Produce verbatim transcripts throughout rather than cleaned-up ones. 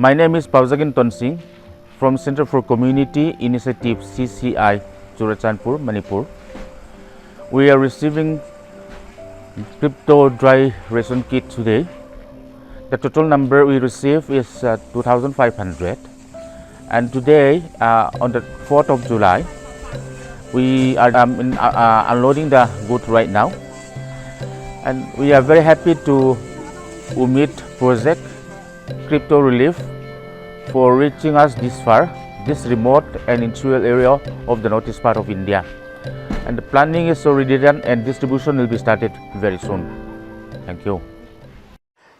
My name is Pauzagin Tonsing from Center for Community Initiative, C C I, Churachandpur, Manipur. We are receiving crypto dry ration kit today. The total number we receive is uh, two thousand five hundred. And today, uh, on the fourth of July, we are um, in, uh, uh, unloading the goods right now. And we are very happy to Umid Project Crypto Relief for reaching us this far, this remote and insular area of the northeast part of India. And the planning is already done and distribution will be started very soon. Thank you.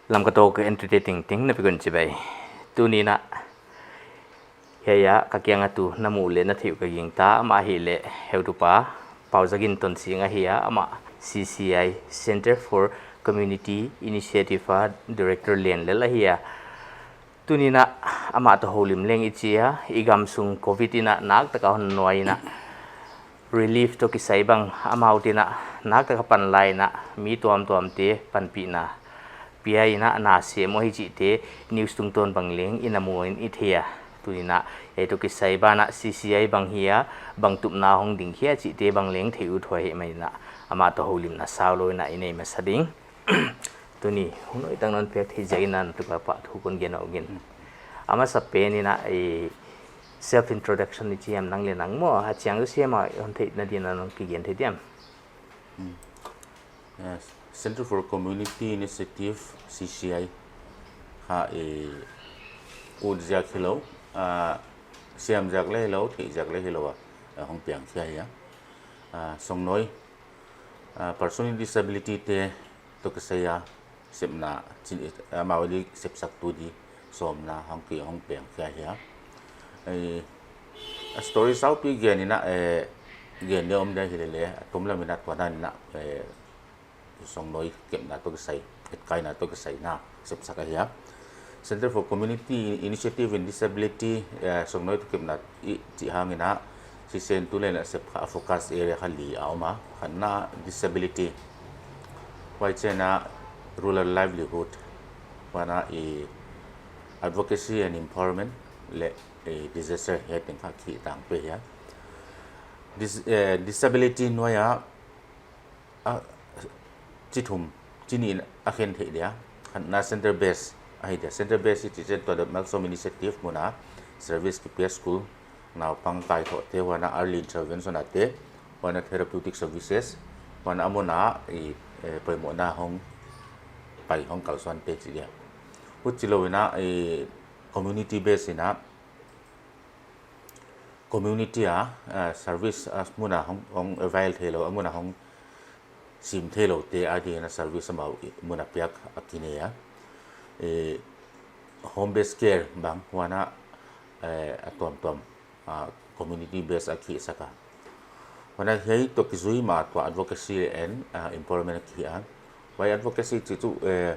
Lamka Talk entertaining ting na pi kon chibai. Tuni in a, hiai a ka kiang a tu na mu leh na theih uh ka gingta, amah ahihleh heutupa Pauzagin Tonsing ahi a, amah C C I, Center for Community Initiative a Director lian lel ahi a. Tuni in a amah toh houlim leng i chi a, i gam sung covid in a nak taka hon nuai in a relief toh kisai bang amau tin a nak taka pan lai in a mi tuamtuamte panpihna pia in a na sem uh hi chihte news tungtawn bang leng i na mu in i thei a. Tuni in a hiai toh kisai banah C C I bang hi a, bang tupna hong ding hia chihte bang leng theih ut huai ahihman in a amah toh houlimna saulou in a i nei masa ding. Tuni hun hoih tak non piak theih ziak in a na tuka pahthu kon gen uh gin. A masapen in a i self introduction i chi hiam, nang leh nang maw, a chiang uh siam a hon theihna ding in a nang kigen thei diam? Yes. Center for Community Initiative, C C I, kha i ut ziak hilou, ah, siam ziak leh hilou, theih ziak leh hilou a, ah, hong piang khia hi a. Ah, Songnoi, ah, person with disability te toh kisai a sepna, chin, amau di sepsaktu di sawmna hong ki hong piang khia hi a. Eh, a story saupi gen in a, eh, gen di om di hi lele, a tumlam in a tua dan in a, eh, Songnoi kepna toh kisai, etkaina toh kisai na sepsak ahi a. Center for Community Initiative in Disability, eh, Songnoi toh kepna i chih hang in a, sisen tu leh na sep kha focus area kha li a om a, khatna disability, huai chiang a rural livelihood, huan a i advocacy and empowerment leh i disaster, hiai teng kha khitang pe hi a. Dis-, eh, disability nuai a, a, chi thum, chi nih in a khen theih dia. Khatna center base ahi dia. Center base i chih chiang tua Malsom Initiative mun a service kipia, school naupang kaithohte, huan a early intervention a te, huan a therapeutic services, huan a mun a i, eh, poimohna hong pai hong kalsuante chi dia. Huchilou in a i community base in a community a, ah, service, ah, mun a hong, hong avail theilou, a mun a hong sim theiloute ading in a service amau i mun a piak a kinei a. Eh, home based care bang huan a, eh, a tuamtuam, ah, community based a kisak a. Huan a hiai toh kizui mah tua advocacy and, ah, empowerment a ki a. Huai advocacy chih chu, eh,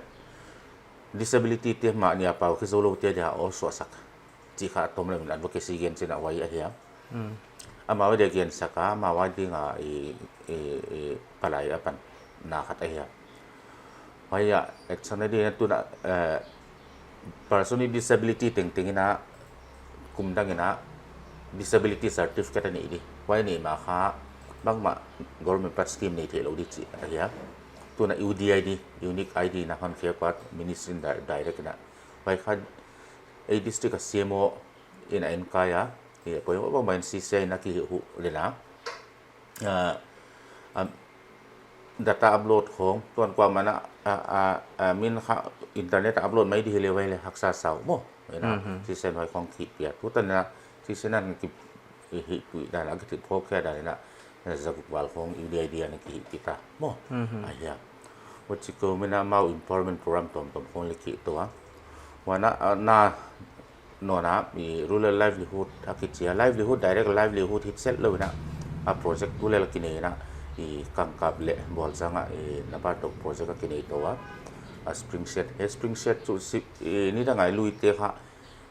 disability te mah nih a pau khia zouloute dia aw suaksak chih kha a tumlam in advocacy gen chiang a huai ahi a. Amau dia gensak a, amau ading a i, i, i palai a panna khat ahi a. Huai a action a di na tu in a, eh, person with disability tengteng in a kum dang in a disability certificate a neih di. Huai neih mah kha bangmah government part scheme nei theilou di chih ahi a. Tu in a U D I D, Unique I D na hon khia kuat Ministry in di-, direct in a. Huai kha ei district a C M O in a enkai a, i poimoh bangmah in C C I in a kihih uh leh na. Ah, ah, data upload khong, tuan kuamah in a, ah, ah, ah, min kha internet a upload mai di hileh huai leh haksa sa uh maw. Ina, C C I in huai khong kihih pia. Tutan in a, C C I in a kihihpih dan a, kihihphokhia dan in a, zaguk val khong U D I D in a kihih kita maw. Ahi a. Huchi kou min a amau empowerment program tuamtuam khong leh kihih tou a. Huan a, ah, na nawn a, i rural livelihood a kichi a, livelihood, direct livelihood hi chet lou in a, a project tu lel a kinei in a, i Kangkap leh Bawlzang a, i Nabar Tok project a kinei tou a, a Spring Shed, he Spring Shed chu si, i nidang a i luite kha,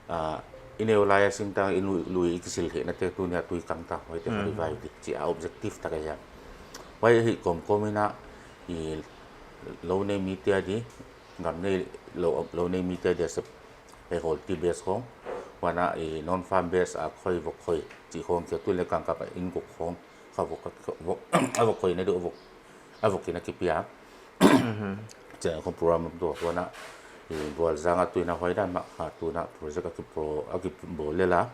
ah, i neu lai a singtang i lui, lui i kisil theihna te tuni a tui kang ta, huaite kha revive di, chih a objective tak ahi a. Huai hi kawmkawm in a, i lou nei mite a di, gam nei lou, lou nei mite a di a sep Hei, hol ti base khong. Huan a, i non farm base a khoi vok khoi chih khong kia, tu leh kangkap a inn guk khong kha vok, vok, a vok khoina di vok, a vok inn a kipia. Chia khong program tu huan a, i Bualzang a tuin a hoih dan mah kha, tuna project a kipro, a kibawl lel a.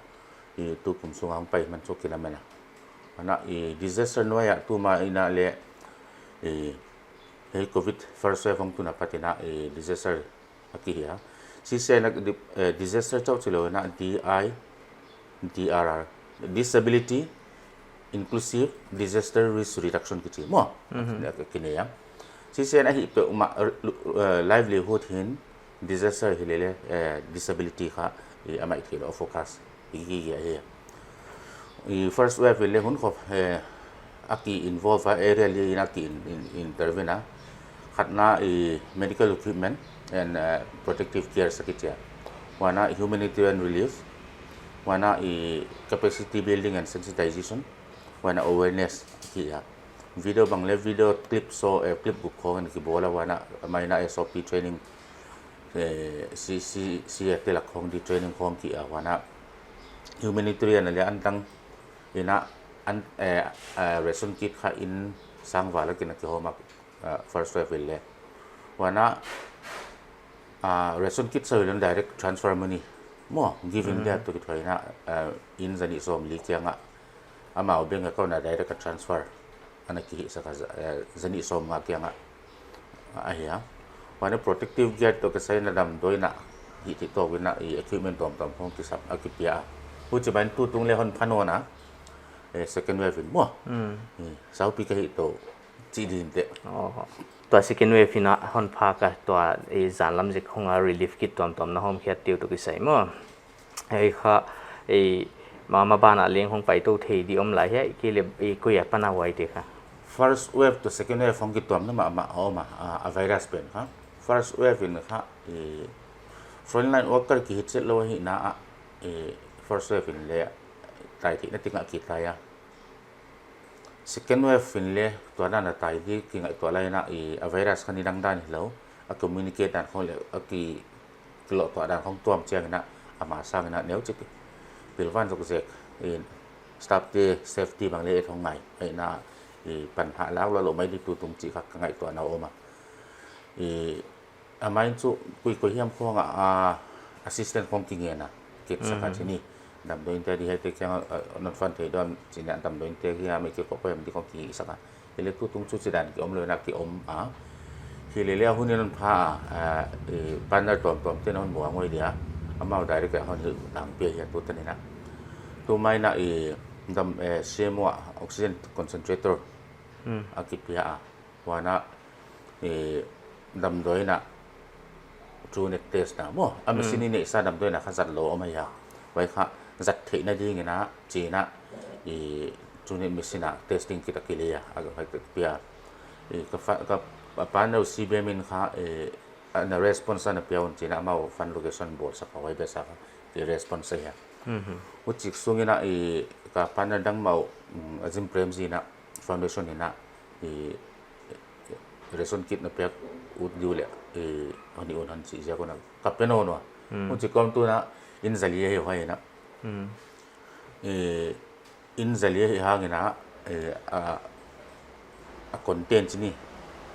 I tu kum sung a hong pai man chu kilamen a. Huan a, i disaster nuai a tuma in a leh, i hei covid first wave hong tun a pat in a, i disaster a kihia. C C I in a di-, eh, disaster chauh chi lou in a D I, D R R, Disability Inclusive Disaster Risk Reduction kichi maw. Mhm. Ki nei a. C C I in a hih peuhmah, eh, lu-, eh, livelihood hi'n disaster hi leh leh, eh, disability kha, i a maithei lou focus hi, hi, hi, hi. I first wave in leh hun khop, eh, a ki involve a, area li in a ki in, in, intervene a. Khatna i medical equipment and, eh, protective gears a kichi a. Huan a humanitarian relief. Huan a i capacity building and sensitization. Huan a awareness a kihia. Video bang leh video clip saw, eh, clip guk khong in kibawl a, huan a main a S O P training, eh, C C, C F te lak khong di training khong kihia, huan a humanitarian a leh antang in a an, eh, eh, ration kit kha inn sang val a kin a kihawm a, eh, first wave in leh. Huan a, ah, ration kit sa wi leh direct transfer money maw, giving dia tu kithuai in a, ah, inn zanih sawmli kiang a, amau bank account a direct a transfer ana kihihsak a, za-, eh, zanih sawmnga kiang a, ahia. Huan a protective gear toh kisai in a damdawi in a, hih theih tawp in a, i equipment tuamtuam khong kisam a kipia a. Huchi bang in tutung leh hon pha nawn a, eh, second wave in maw. Mm. Eh, saupi ka hih toh chi din teh. Oh. Tua second wave in a hon pha ka tua, eh, zan lam zik khong a relief kit tuamtuam na hawm khiat tiu toh kisai maw. Hei kha, eh, ma, ma ban a leng hong pai tou thei di om lai hia, i ki leh, eh, koi a pan a huai te kha. First wave toh second wave hong kituamna mahmah a om a, a, a virus pen kha. First wave in kha, eh, frontline worker kihih chet lou hi na a, eh, first wave in leh tai theihna ting a kitai a. Second wave in leh tua dan a tai di kingaihtuah lai in a, i a virus kha nidang dan hilou, a communicate dan khong leh a ki, kilohtuah dan khong tuam chiang in a, ama sang in a neuchik pilvan zok zek in staff te safety bang leh et hong ngai, ai na, i panha lak lou lou mai di tutung chih kha ka ngaihtuahna om a. I A main chu koi koi hiam khong a, a, assistant khong kingen a, kit saka. Mhm. Chini. Damdawi in te di hei te kiang a, a, non farm thei dawn, chini a damdawi in te hiam i kikop hiam di khong kihihsak a. Hi leh tutung chu chi dan ki om lou in a ki om a. Hi leh leh a hun in hon pha a, a, i partner tuamtuam te'n hon muang ngoi dia. Amau direct a hon hilh tang pia hia tutan in a. Tu main a i dam, eh, C M O a oxygen concentrator. Hmm. A kipia a. Huan a, eh, damdawi in a, TrueNat test na maw. A machine i neihsa damdawi in a kha zat lou om ahia. Huai kha zat theihna ding in a, chih in a, eh, TrueNat machine a testing kit a kilei a, a ka pia. Eh, ka fa-, ka pa-, partner C B M in kha, eh, ana response ana pia un chih in a amau fund location bawlsak a huai besa kha, ki response ahia. Mhm. Huchik sung in a, eh, ka partner dang mah, mm, Azim Premji in a, foundation in a, i ration kit na piak ut diu leh, i hon i un hon chih ziak un a ka pe nawn ua. Hmm. Huchi kawm tu in a inn zali ahi huai in a. Hmm. I inn zali ahi hang in a, i a, a content chini.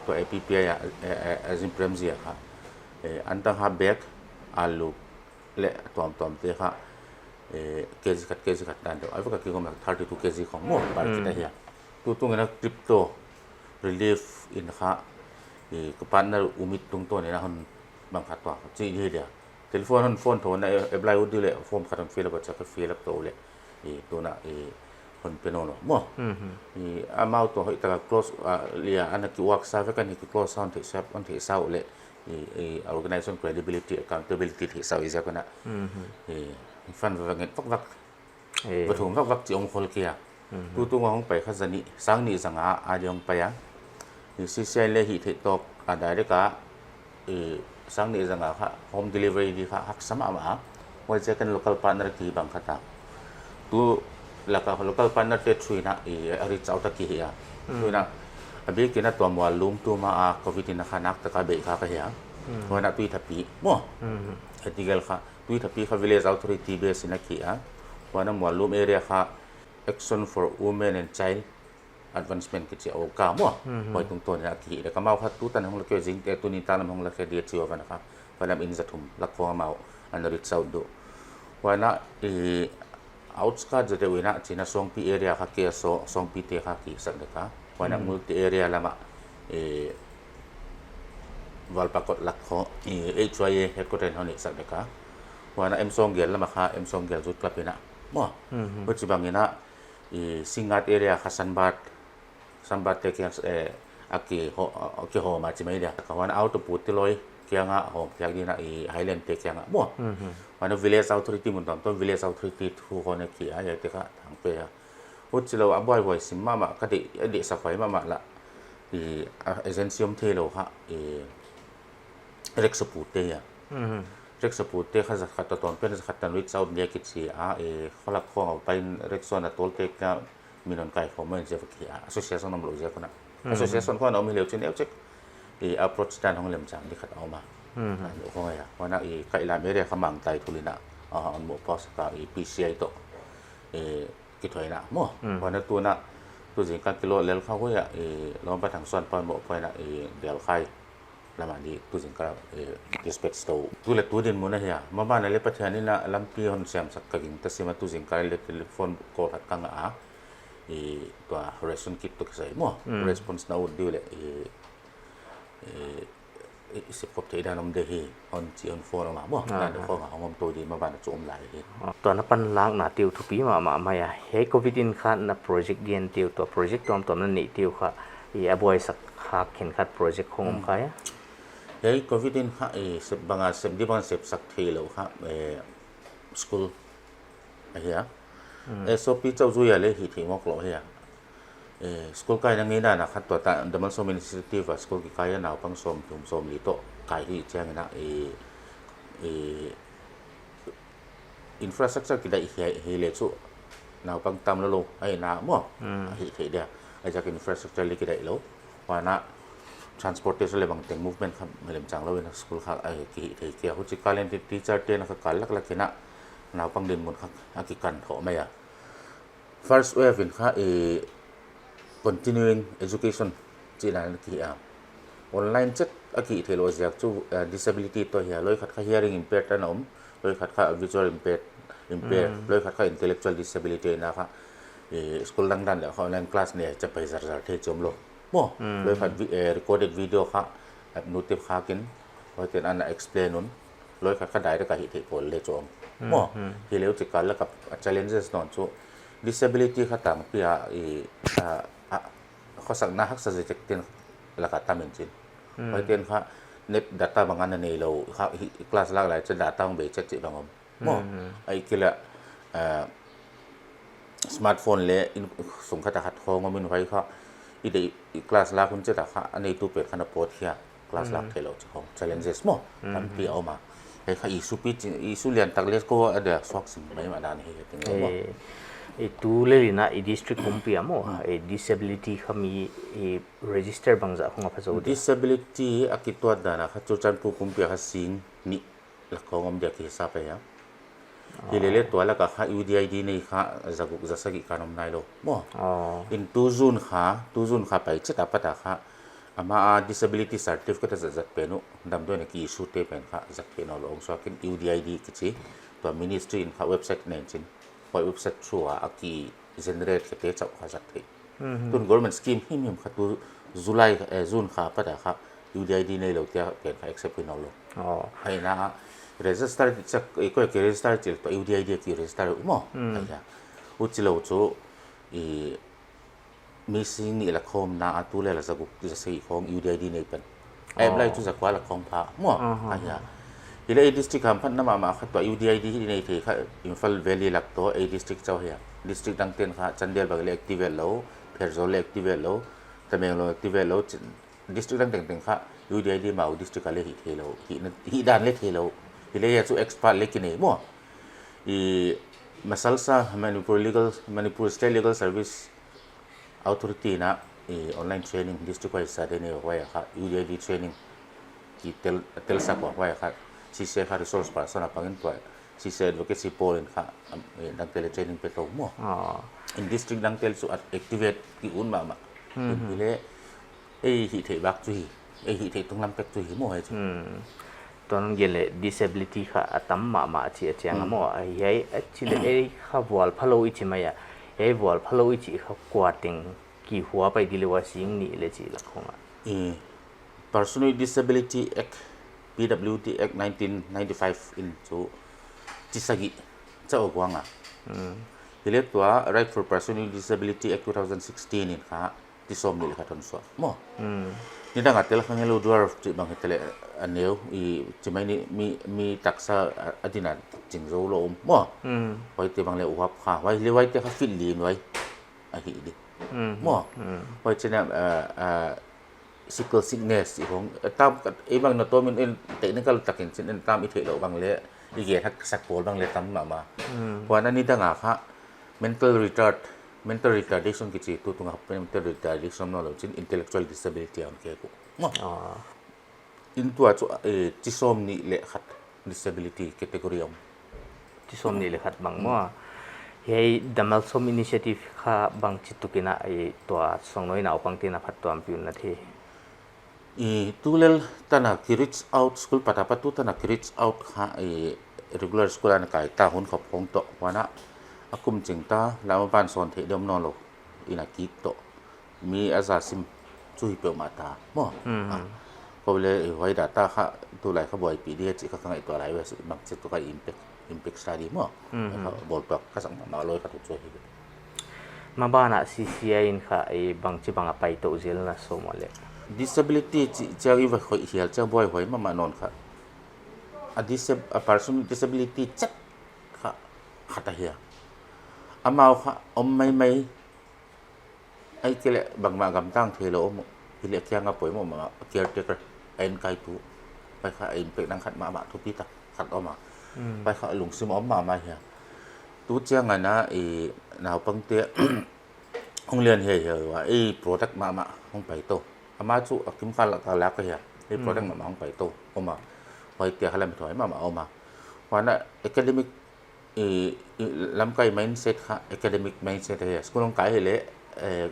Tua A P P I a, a, a, Azim Premji a kha. I antang ha bag, alu, leh tuamtuam te kha, eh, K G khat, K G khat dan deuh. Ai va ka kigawm thirty-two K G khong maw, bar kit ahia. Mm. Tutung in a crypto relief in kha, eh, ka partner Umit tungtawn in a hon bang khat tua. Chi hi dia. Telephone hon phone thou in a, eh, apply ut diu leh form khat hon fill up a chia ka fill up tou leh. Eh, tu in a, eh, hon pe nawn ua maw. Mhm. Eh, amau toh hoihtaka close, ah, lia ana ki work sa vek a ni ki close sa hon theihsa, hon theihsa uleh. I, i organization credibility, accountability theihsa uh i ziak un a. Mhm. I, fund va ngen vak vak. Eh. Va thum vak vak chi om khol kei a. Mhm. Tutung a hong pai kha zanih, sang nih zanga a di hong pai a. I C C I leh hih theih tawp a direct a, i sang nih zanga kha home delivery di kha haksa mahmah a. Huai ziak in local partner ki bang khat a. Tu laka local partner te through in a, i, a reach out a ki hi a. Mm. Tu in a, a bik in a tua Muallum tuma a covid in a kha nak taka beih kha ka hi a. Mm. Huan a Tuithapi maw. Mm. Etigal kha Tuithapi kha village authority base in a ki a. Huan a Muallum area kha Action for Women and Child Advancement kichi a, o ka maw. Mhm. Huai tungtawn in a ki hi. Ka mau kha tutan hong la khe zing te tuni tan hong la khe dia chiu van kha. Huan a in za thum lak khong amau ana reach out uh. Huan a i outskirt zaw deuh in a China Songpi area kha ke so, Songpi te kha ki sak dek a. Huan a Mm. Ngulti area lam a, eh, Valpakot lak khong, eh, H Y A headquarter hon i sak dek a. Huan a M Songgel lam a kha, M Songgel Youth Club in a. Maw, Mhm. huchi bang in a, eh, Singngat area kha Sunbird, Sunbird te kiang, eh, a ki ho, a ki ho ma chi mai dia. Ka huan a Autopu Tiloi kiang a hom kiak din a i Highland te kiang a maw. Mhm. Huan a village authority mun tuamtuam village authority thu hon a ki a, ya te kha thang pe a. Huchi lou a buaihuai sim mahmah ka deih, a deihsak huai mahmah la. I, a, agency om theilou kha, i, Rexopu te a. Mhm. Rexopu te kha za khat ta tawn pen za khat tan reach out dia kichi a, i, kholak khong a pain Rexo na tol te ka min hon kai khong maw in ziak a ki a. Association om lou ziak un a. Mhm. Association khong om hileh chin eu chek. I, approach dan hong lemchang di khat a om a. Mhm. An khong a. Huan a i kai lam area kha Mangtai Thul in a. A, hon mo post ka i P C I toh. I, kithoina maw. Mm. Huan a tuna, tu zingkal kilo lel kha huai a, i, Lawmpa Thangsuan pan mo poina, i, Bialkhai lam a di tu zingkal, i, dispatch tou. Tu le tu dinmun ahi a. Maban a le Pathian in a lampi hon siamsak ka gingta sim a tu zingkal le telephone call khat ka ngah a. I, tua ration kit toh kisai maw. Mm. Response na ut di uleh, i, i, i, i sep khop theih dan om de hi, hon chi hon phone om a maw. Ah, dan ah. Khong a hong om tou di maban a chu om lai hi. Ah, tua na panlakna te uh thupi mahmah mai a. Hiai covid in kha na project gen te uh, tua project tuamtuam na neih te uh kha, i a buaisak kha khenkhat project khong om Mm. kha hia? Hiai covid in kha, i sep bang a, sep di bang a sepsak theilou kha, eh, school ahi a. Mm. S O P chauh zui a le hih theih mawk lou ahi a. Eh, school kaina ngeina na khat tua ta, Damal Som Initiative a school kikai a naupang sawmthum sawmli toh kai hi chiang in a, eh, eh, infrastructure kidaih hi, hileh chu naupang tam lou lou ahi na maw. Mm. Ahi thei dia. Ahi ziak infrastructure le kidaih lou. Huan a transportation le bangteng movement kha lemchang lou in a school kha ahi ki hi thei kia. Huchi kal in teacher te'n kha kal laklak in a naupang dinmun kha a kikan thoh mai a. First wave in kha, eh, continuing education chihna ki hi a. Online chet a ki theilou ziak chu, eh, disability toh hi a, loi khat kha hearing impaired ana om, loi khat kha visual impaired, impaired, Mm. loi khat kha intellectual disability na kha, eh, school dangdan le kha online class ne chapai zarzar thei chom lou. Maw, Mm. loi khat vi-, eh, recorded video kha, eh, notif kha kin, loi ten ana explain un, loi khat kha direct a hi thei pawl le chom. Mm, Maw, mm. hileh huchi kal lak a challenges nawn chu, disability kha tangpi a, i, a, a, khosakna haksa zek te'n lak a tam in chin. Mm. Huai te'n kha net data bang ana neilou, kha hi, class lak lai chu data hong bei chet chih bang om. Maw, Mm. ahi kei leh, ah, smartphone le in sung khat a khat khong om in huai kha, i deih i class lak hun chet a kha, a neitu pen kha na pawt hia. Class lak Mm. theilou chih khong challenges maw. Mm. Tampi a om a. Hiai kha issue pi chin, issue lian tak le kou a dia suak sim mai mah dan hi, hi ting maw. Eh, i tu lel in a i district pumpi a maw, Mm. i disability kha mi i register bangzah khong a pha zou dia? Disability a kituat dan a kha Churachandpur pumpi a kha sing nih lak khong om dia ki hisap ahi a. Hilele tua lak a kha U D I D nei kha zaguk zasagih kan om nailou. Maw. Oh. In tu June kha, tu June kha pai chet apat a kha, amah a disability certificate a zat zat pen uh, damdawi in a ki issue te pen kha zat theih nawnlou hong suak in U D I D kichi, tua ministry in kha website nei chin, huai website through a a ki generate kha te chauh kha zat theih. Mhm. Tun government scheme himhim kha tu July, eh, June kha apat a kha U D I D neilou te pen kha accept hi nawnlou. Oh. Huai na register chak, i koi ki register chih leh tua U D I D ki register uh maw. Mm. Huai na. Huchi lou chu i mi sing nih lak khong na a tu le la zaguk zasagih khong U D I D nei pen. A apply Oh. chu zakua lak khong pha maw. Aha. Huai na. Hileh i district hamphatna mahmah kha tua U D I D hi nei thei kha Imphal Valley lak toh ei district chauh ahi a. District dang te'n kha Chandel bang le activate lou, Pherzawl le activate lou, Tamenglong activate lou, chin, district dang tengteng kha U D I D amau district a le hi theilou, hihna, hih dan le theilou. Hileh hiai chu expert le kinei maw. I ma SLSSA, Manipur Legal, Manipur State Legal Service Authority in a, i online training district wise a te nei huai a kha U D I D training ki tel, telsak ua huai a kha C C A kha resource person a pang in tua Sisel advocacy pawl in kha, am, eh, dangte leh training pe tou maw. Ah. In district dangte leh chu at activate ki un mahmah. Hmm. In hi leh, ei hih theih bak chu hi, ei hih theih tunglam pek chu hi maw hi chu. Hmm. Tuan gen leh disability kha a tam mahmah chi a chiang a maw. Hmm. A hi ai, a chi leh ei kha vualphalou i chi mai a. Ei vualphalou i chi kha kua teng kihua pai di leh ua sing ni leh chi lak khong a. I Person with Disability Act, P W D Act nineteen ninety-five in chu chi sagih chauh guang a. Hmm. Hi leh tua Right for Person with Disability Act two thousand sixteen in kha chi sawmnih leh khat hon suah maw. Hmm. Nidang a tel kha ngelou dwarf chih bang hi te leh a neu i chi mai ni mi, mi taksa a, a din a ching zou lou om maw. Hmm. Huaite bang leh uap kha. Huai leh huaite kha fit lim huai a hi di. Hmm. Maw. Hmm. Huai chin a, ah, ah, sickle sickness i hong, eh, tam ka, ei bang na tawm in, in technical takin chin in tam i theih lou bang leh, i gen hak sak pawl bang leh tam mahmah. Hmm. Huan a nidang a kha, mental retard, mental retardation kichi tu tung a, mental retardation nawnlou chin intellectual disability a hon khe ku. Maw. Ah. In tua chu, eh, chi sawmnih leh khat disability category om. Chi sawmnih leh khat bang maw. Hmm. Hiai The Malsawm Initiative kha bangchituk in a, eh, tua Songnawi naupangte'n a phattuampih un na thei. I tulel tan a ki reach out school pat a pat tu tan a ki reach out kha, eh, regular school a na kai ta hun khop khong toh. Huan a kum ching ta lam a ban sawn theih di om nawnlou. In a kik toh. Mi a za sim chu hi peuhmah ta maw. Hmm. Ah, kou leh, eh, huai data kha tulai kha buaipih di chih kha ka ngaihtuah lai ve, bangchituk a impact, impact study maw. Hmm. Kha bawl tuak ka sak mahmah lou kha tu chu hi. Maban a C C I in kha, eh, bangchibang a pai tou zel na sawm a leh. Disability chih chiang i va hoih hial chiang buaihuai mahmah nawn kha. A disab-, a person disability chet kha, khat ahi a. Amau kha om maimai, ahihkeileh bangmah gamtang theilou om, hi leh kiang a poimoh mahmah, caretaker, a enkaitu. Huai kha impact dang khat mahmah thupi tak khat om a. Hmm. Huai kha lungsim om mahmah hi a. Tu chiang a na i naupangte hong lian hiaihiai ua, ei product mahmah hong pai tou. Amah chu a kimkhal lak a lak ahi a, ei product mahmah hong pai tou om a. Huaite kha lamthuai mahmah om a. Huan a academic, i, i, lamkai mindset kha, academic mindset ahi a. School hong kai hi leh, eh,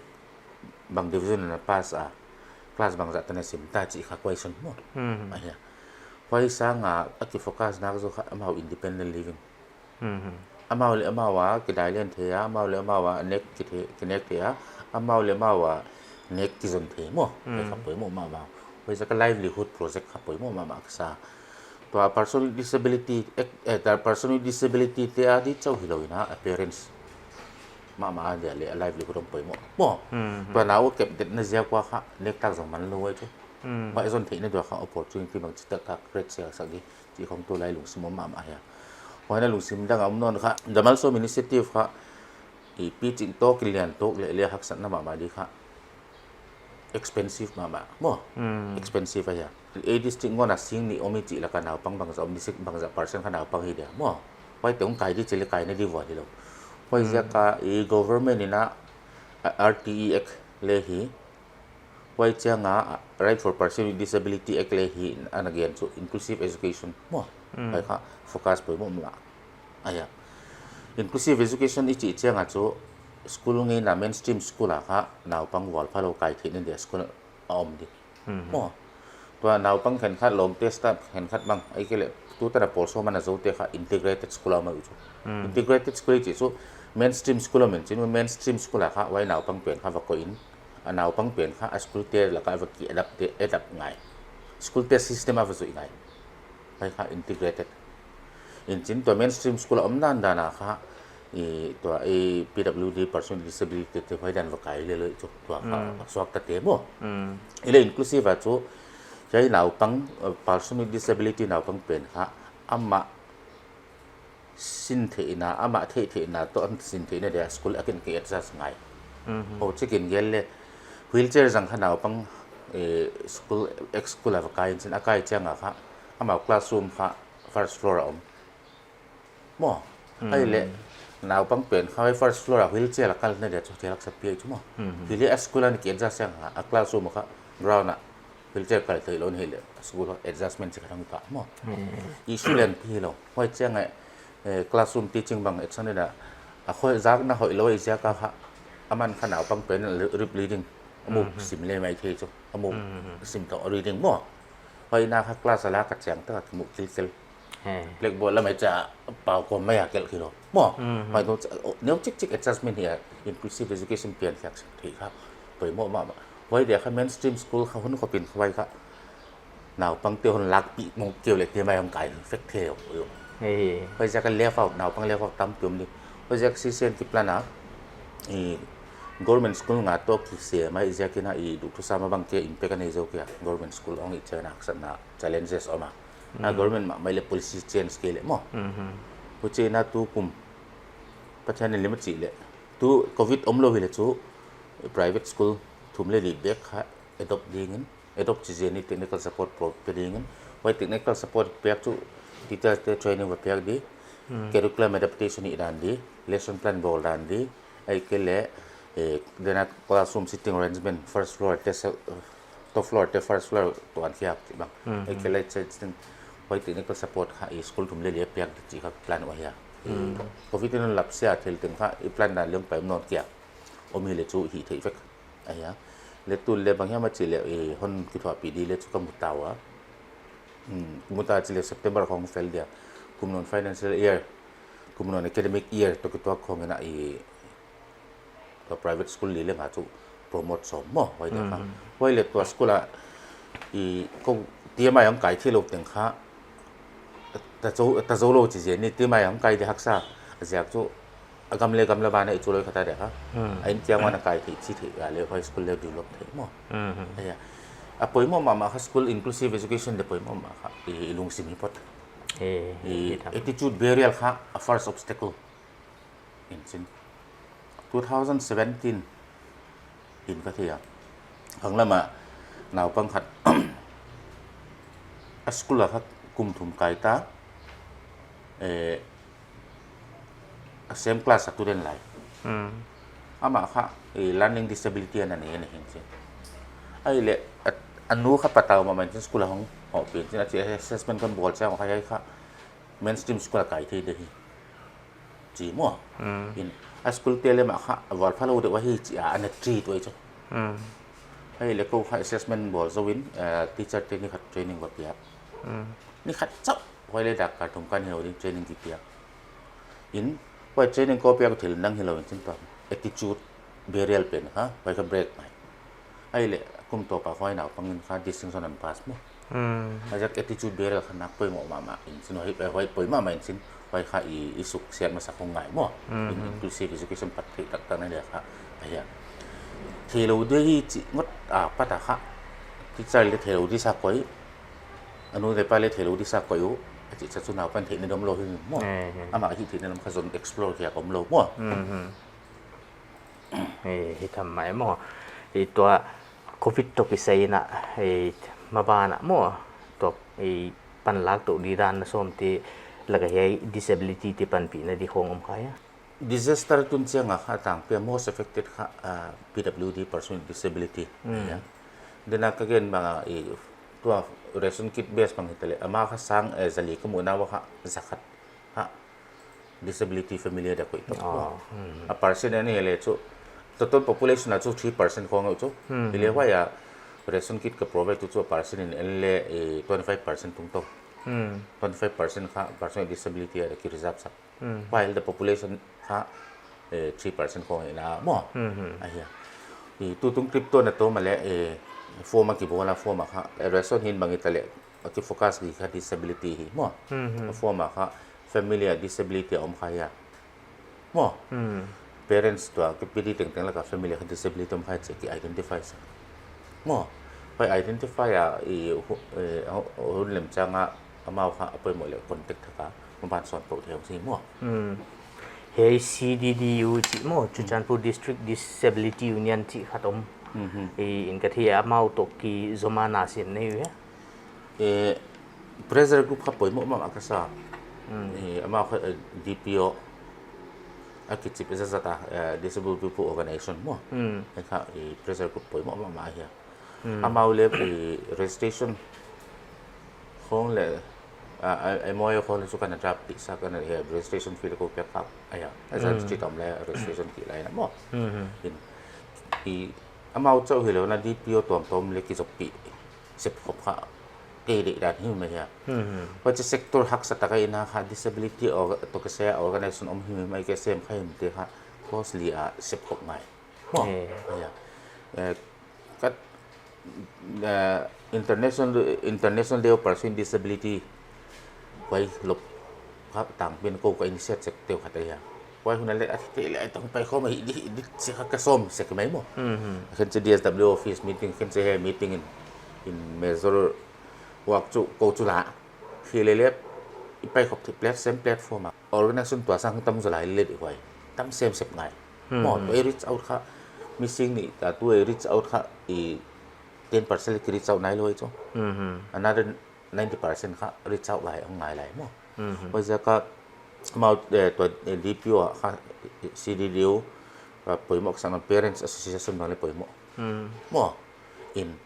bang division na pass a, class bangzah tan a sim ta chih kha question maw. Hmm. Ahi a. Huai sang a, a ki focus nak zaw kha, amau independent living. Hmm. Amau leh amau a kidai lian thei a, amau leh amau a nek ki thei, kinek thei a, amau leh amau a nek kizon thei maw. Hmm. Kha poimoh mahmah. Huai ziak a livelihood project kha poimoh mahmah ka sa. Tua person with disability, eh, eh, tua person with disability te a di chauh hilou in a, a parents mahmah a dia leh a livelihood om poimoh maw. Hmm. Tua nau kep det na ziak ua kha nek tak zong man lou ai chu. Hmm. Huai zon theihna dia kha opportunity bangchitak ka create sia sak di. Chih khong tulai lungsim om mahmah hi a. Huan a lungsim dang a om nawn kha, The Malsawm Initiative kha, i pi ching tawk, i lian tawk leh, leh haksatna mahmah di kha. Expensive mahmah, maw? Hmm. Expensive ahi a. Ei district ngawn a sing nih om i chih lak a naupang bangzah om, district bangzah percent kha naupang hi dia, maw? Huaite hong kai di chih leh kaina di vual hilou. Huai ziak a, i government in a, a, R T E Act leh hi, huai chiang a, Right for Person with Disability Act leh hi ana gen chu inclusive education maw. Hmm. Huai kha focus poimoh mahmah ahi a. Inclusive education i chih chiang a chu school ngeina mainstream school a kha naupang vualphalou kai theihna dia school a om di. Hmm. Maw. Tua naupang khenkhat lawmte staff khenkhat bang, ahihkeileh tu tan a pawl sawm a na zoute kha integrated school a om uh chu. Hmm. Integrated school i chih chu mainstream school a om in chin, mainstream school a kha huai naupang pen kha va koih in, a naupang pen kha a school te lak a va ki adapt te, adapt ngai. School te system a va zuih ngai. Huai kha integrated. In chin tua mainstream school a om dan dan a kha, i tua i P W D person with disability te huai dan va kai lel uh chu tua kha, hmm, suakta te maw. Hmm. Hileh inclusive a chu, hiai naupang, uh, person with disability naupang pen kha, amah sin theihna, amah theih theihna toh a sin theihna dia school a kin ki adjust ngai. Mhm. Huchi kin gel leh wheelchair zang kha naupang, eh, school, ex school a va kai in chin a kai chiang a kha, amau classroom kha first floor a om. Maw, hmm, ahihleh naupang pen kha first floor a wheelchair a kalna dia chu thil haksa pi ahi chu maw. Hmm. Hileh a school a kin ki adjust chiang a, a classroom kha ground a wheelchair kal theilou in hileh school adjustment chih kha hong pha maw. Hmm. Issue lianpi hilou. Huai chiang a eh, classroom teaching bang et sang ni na, a khoi zak na hoih lou i ziak a kha, aman kha naupang pen lip reading, a mu sim le mai thei chu, a mu sim toh reading maw. Hoihna kha class a la ka chiang ta ka mu kilkel. Blackboard lam a cha pau kawm mai a kel kilo maw. Hoih no cha, neu chik chik adjustment hi a, inclusive education pian khiak thei kha. Poimoh mahmah. Hoih dia kha mainstream school kha hun khopin khuai kha. Naupang te hon lak pi mong keu le te mai hong kai fek thei o. Hoih ziak a left out, naupang left out tampi om di. Hoih ziak sisen ki plan a, i government school nga toh kisem a, i ziak in a i duk thu sam a bang ke impact a nei zou kia. Government school hong i chena, challenges om a. A government mah mai le policy change ke le maw. Huchi na tu kum Pathian in lim a chih le. Tu covid om lou hi le chu private school thum le li bek kha adopt ding in, adopt chi zen in technical support pro-, pe ding in. Huai technical support piak chu teacher te training va piak di, curriculum adaptation i dan di, lesson plan bawl dan di, ahihkeileh, eh, dena classroom sitting arrangement, first floor te se-, top floor te first floor tuan khiak chih bang. Ahihkeileh che-, che-, huai technical support kha i school thum le li piak di chih kha plan uh ahi a. Covid in lap sia thil teng kha i plan dan leng pai om nawn kia. Om hi le chu hi thei vek. Ahi a. Le tu le bang hiam a chih le, eh, hon kithuahpih di le chu ka mu ta ua. Hmm, mu ta chih le September khong fel dia. Kum non financial year, kum non academic year toh kituak khong in a i tua private school li le nga chu promote sawm maw, huai le kha. Huai le tua school a i ko T M I ang kai thei lou teng kha, ta zou, ta zou lou chi zen in T M I ang kai di haksa, a ziak chu a gam le gam la ban a i chu loi kha ta dia kha. A in kiang wan a kai thei chi thei a le huai school le develop thei maw. Ahi a. A poimoh mahmah kha school inclusive education le poimoh mahmah kha i, i lungsim hi phot. I, i attitude barrier kha a first obstacle. In chin. Two thousand seventeen in ka thei a. Khang lam a naupang khat a school a kha kum thum kai ta. Eh, a same class a student lai. Amah kha, eh, learning disability ana nei ana hin chin. Ahih le, a, a nu kha patau mahmah in chin school a hong hoh pen chin a chi assessment kon bawl chiang kha hiai kha mainstream school a kai thei di hi. Chi maw. In, a school te le mah kha, a vual pha lou deuh ahi chi a, ana treat uai chu. Ahih le ko kha assessment bawl zou in, eh, teacher te ni khat training va piak. Ni khat chauh, huai le dak kal thum kan hilou ding training ki piak. In, huai training ko piak thil nang hilou in chin tua. Attitude barrier pen kha, huai kha break mai. Ahih le, kum toh pa huai naupang in kha distinction ana pass maw. A ziak attitude barrier kha nak poimoh mahmah in chin, huai, huai poimoh mahmah in chin, huai kha i, i suksiat masa khong ngai maw. In inclusive education pat thei taktak na le kha, ahi a. Theilou di hi chi ngot a pat a kha. Teacher le theilou di sa koi. A nu le pa le theilou di sa koi u. A chi cha chu naupan theihna dom lou hi maw. Amah hi theihna dom kha zon explore kia kom lou maw. Eh, hi tham mai maw. I tua covid toh kisai in a, eh, maban a maw. Tua, eh, panlak toh di dan na sawm te lak a hiai disability te panpihna di khong om kha hia. Disaster tun chiang a kha tangpi a most affected kha, ah, P W D, person with disability. Dena ka gen bang a, eh, tua ration kit base bang hi ta le. Amah kha sang, eh, zali ka muhna ua kha zakhat. Ha. Disability family a da koih toh. A percent a ni le chu. Total population a chu three percent khong chu. Hi le huai a ration kit ka provide tu chu a percent in en le, eh, twenty five percent tung toh. Twenty five percent kha person with disability a da ki reserve sak. While the population kha, eh, three percent khong in a maw. Ahi a. I tutung trip toh na toh ma le, eh, form a ki bawl a form a kha. Eh, ration hin bang hi ta le. A ki focus ki kha disability hi maw. A form a kha family a disability a om kha hia. Maw. Parents tua ki pidi tengteng lak a family kha disability om kha chi ki identify sa. Maw. Huai identify a i hu-, eh, hu-, hun lem chiang a amau kha a poimoh le contact thak a maban sawn poh thei si maw. Hiai C D D U chi maw, Churachandpur District Disability Union chi khat om. I in ka thei a amau toh ki zom a na sin nei u hia. Eh, pressure group kha poimoh mahmah ka sa. Eh, amah kha, eh, D P O. A kichi pe zazat a, eh, Disabled People Organization maw. Ai kha, eh, pressure group poimoh mahmah hia. Amau le, eh, registration khong le, a, a, M O U khong leh chu ka na draft dih sak, ka na hia registration fee leh kou piak khak. Ahi a, a zan chi tom leh registration ki lai na maw. In, i, amau chauh hilou na D P O tuamtuam leh kizop pi. Sep khop kha. Kei deihdan hi mai hia. Huchi sector haksa taka ina kha disability or, toh kisai a organization om hi mai ke sem kha him te kha. Costly a sep khop ngai. Maw. Eh. Ahi a. Eh, kat, eh, International, International Day of Persons with Disability. Huai lop kha tangpi in kou ka initiate sek teu khat ahi a. Huai hun a leh a thei leh a tang pai khawm hi di, di chi kha ka sawm sek mai maw. Khen chi D S W office meeting, khen chi he meeting in, in major work chu kou chu la. Hi leh leh, i pai khop thei plat-, same platform a. Organization tuaksang tam zaw lai leh di huai. Tam sem sep ngai. Maw, tu i reach out kha, missing ni, ta tu i reach out kha, i ten percent leh ki reach out nailou chu. Another ninety percent kha reach out lai, ang ngai lai maw. Huaiziak a, amau, eh, tu, eh, D P O kha, C D D O, ah, poimoh sang Parents Association bang leh poimoh. Maw, in,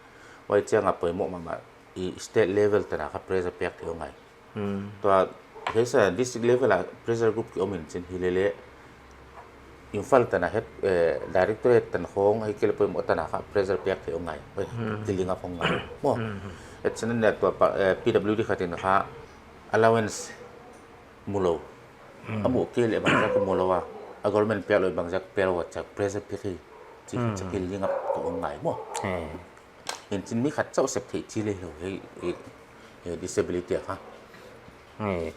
huai chiang a poimoh mahmah, i state level tan a kha pressure piak thei ngai. Tua, hiai sa district level a pressure group ki om in chin hi leh leh, Imphal tan a head, eh, directorate tan khong, hi kei leh poimoh tan a kha pressure piak thei ngai. Oi, ki link up khong ngai. Maw. Et chin ne tua pa, eh, P W D khat in kha allowance mulou. A mu kei leh bangzah ka mulou a. A government piak lou bangzah piak lou a chak pressure piak hi. Chi, chi ki link up khong ngai maw. Eh. In chin mi khat chauh sep thei chi leh lou hi, hi, hi disability a kha. Eh,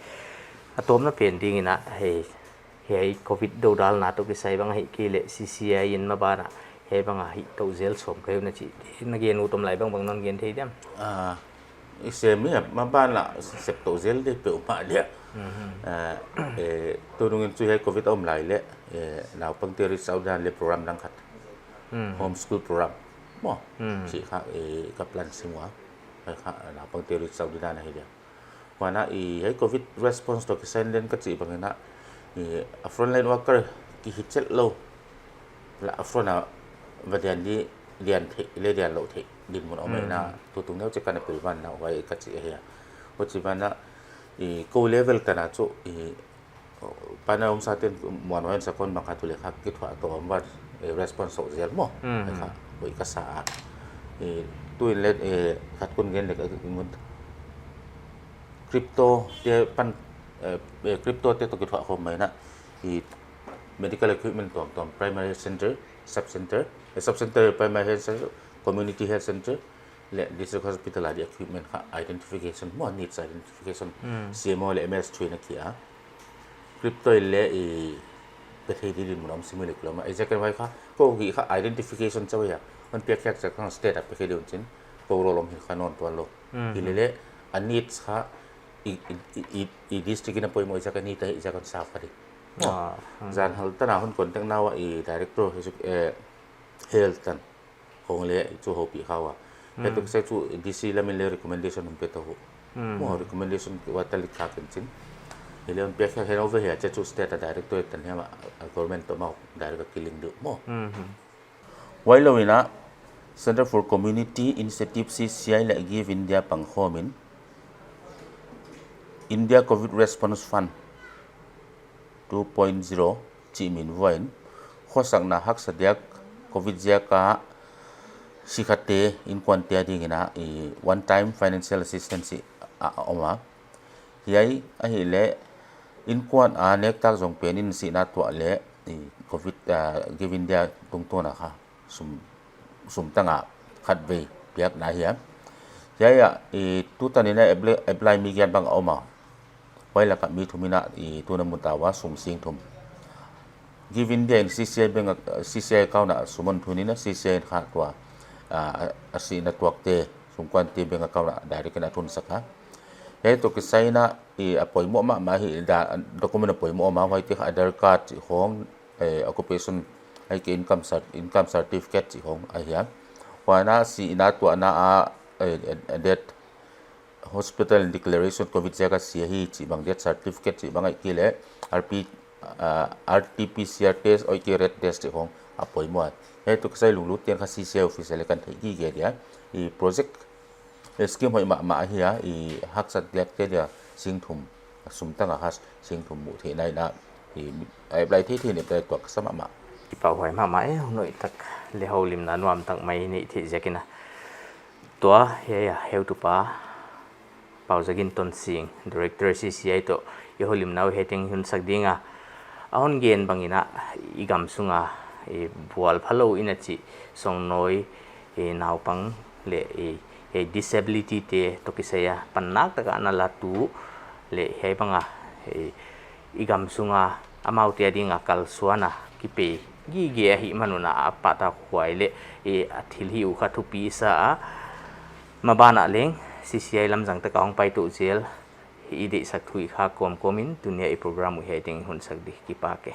a tomna pen ding in a, hei, hei covid dodalna toh kisai bang hi kei leh C C I in maban a, hei bang a hi tou zel sawm ka hi uh na chi, na gen uh tom lai bangbang non gen thei diam? Ah, i sem hi, maban a sep tou zel di peuhmah dia. Ah, eh, tunung in chu hei covid om lai leh, eh, naupang te reach out dan leh program dang khat. Homeschool program. Maw. Chi kha, eh, ka plan sim ua. Kha, naupang te reach out di dan ahi dia. Huan a, i, hei covid response toh kisai in ka chih bang in a, i, a frontline worker ki hi chet lou. La a front a va dian di, dian thei, leh dian lou thei. Dinmun om in a, tutung neu chih ka na pilvan na, huai ka chih ahi a. Huchi ban a, i, kou level tan a chu, i, Pana um sa ten muan huan sa kon bang kha tu leh kha kithuah toh om va, eh, response sawt zel maw. Kha, oi ka sa a. Eh, tu in leh, eh, khat kon gen leh ka ngun. Crypto te pan, eh, eh, crypto te toh kithuah khawm mai in a. I medical equipment tuamtuam primary center, sub center, eh, sub center primary health center, community health center, leh district hospital a di equipment kha identification, maw needs identification, C M O leh M S three na kia. Crypto leh i pe thei di dinmun om simi leh kulama. Exactly huai kha, kou ki kha identification chauh ahi a. Hon piak khiak chak khan state a pe khe di un chin. Kou rol om hi kha non tuan lou. Hi leh leh, a needs kha i, i, i, i, i district in a poimoh i chak a need a hi chak kon sa kha di. Ah, zan hal tan a hon contact na ua i director hi chu, eh, health tan. Khong leh chu houpi kha ua. Hei toh kisai chu D C lam in leh recommendation hon pe tou. Maw recommendation ki ua talik kha ken chin. Hi leh hon pe kha hen over here chu state a directorate tan hiam a government toh maw direct a ki link di uh maw. Huai lou in a Center for Community Initiative C C I leh Give India pangkhawm in India Covid Response Fund two point zero chih min vuain, khosakna haksa diak covid ziak a sikhate inkuante a ding in a i one time financial assistance i a, a om a. Hiai ahihleh inkuan a nektak zong pen in sihna tuah leh i covid, ah, Give India tungtawn a kha sum, sum tang a khatvei piakna ahi a. Hiai ah i tutan in a apply, apply mi giat bang a om a. Huai lak ah mi thum in a i tun a mu ta ua sum sing thum. Give India in C C I bank, C C I account ah sum hon thun in a C C I in kha tua, ah, a sihna tuakte, sumkuante bank account ah direct in a thun sak a. Hiai toh kisai in a i a poimoh mahmah hi da, document a poimoh mahmah huaite kha Aadhaar card chih khong, eh, occupation, ahihkeileh income cert-, income certificate chih khong ahi a. Huan a sihna tuahna a, eh, eh, death, hospital declaration covid ziak a si ahi chih bang, death certificate chih bang ahihkeileh R P, ah, R T P C R test, ahihkeileh rat test chih khong a poimoh a. Hiai toh kisai lunglut ten kha C C I office leh kan theih gige dia. I project, eh, scheme hoih mahmah ahi a, i haksat diakte dia singthum, sum tang a kha singthum muh theihna in a, i, a apply theithei in apply tuak sa mahmah. Kipahhuai mahmah e, hunoih tak leh houlimna nuam tak mai neih theih ziakin a. Tua hiai a heutupa Pauzagin Tonsing, Director C C I toh i houlimna uh hiai teng hun sak ding a. A hon gen bangin a, i gam sunga, i bual phalou in a chih, songnawi, i naupang leh i, i disability te toh kisai a panlak taka ana latu leh hiai banga, i, i gam sunga amaute adinga kalsuan a kipei gige ahihman un a, a pahtakhuai leh, i, a thilhih uh kha thupi sa a. Maban ah leng C C I lam zang taka hong pai tou zel. I deihsak thu i khak kawmkawm in tuni a i program uh hiai teng hun sak di. Kipak e.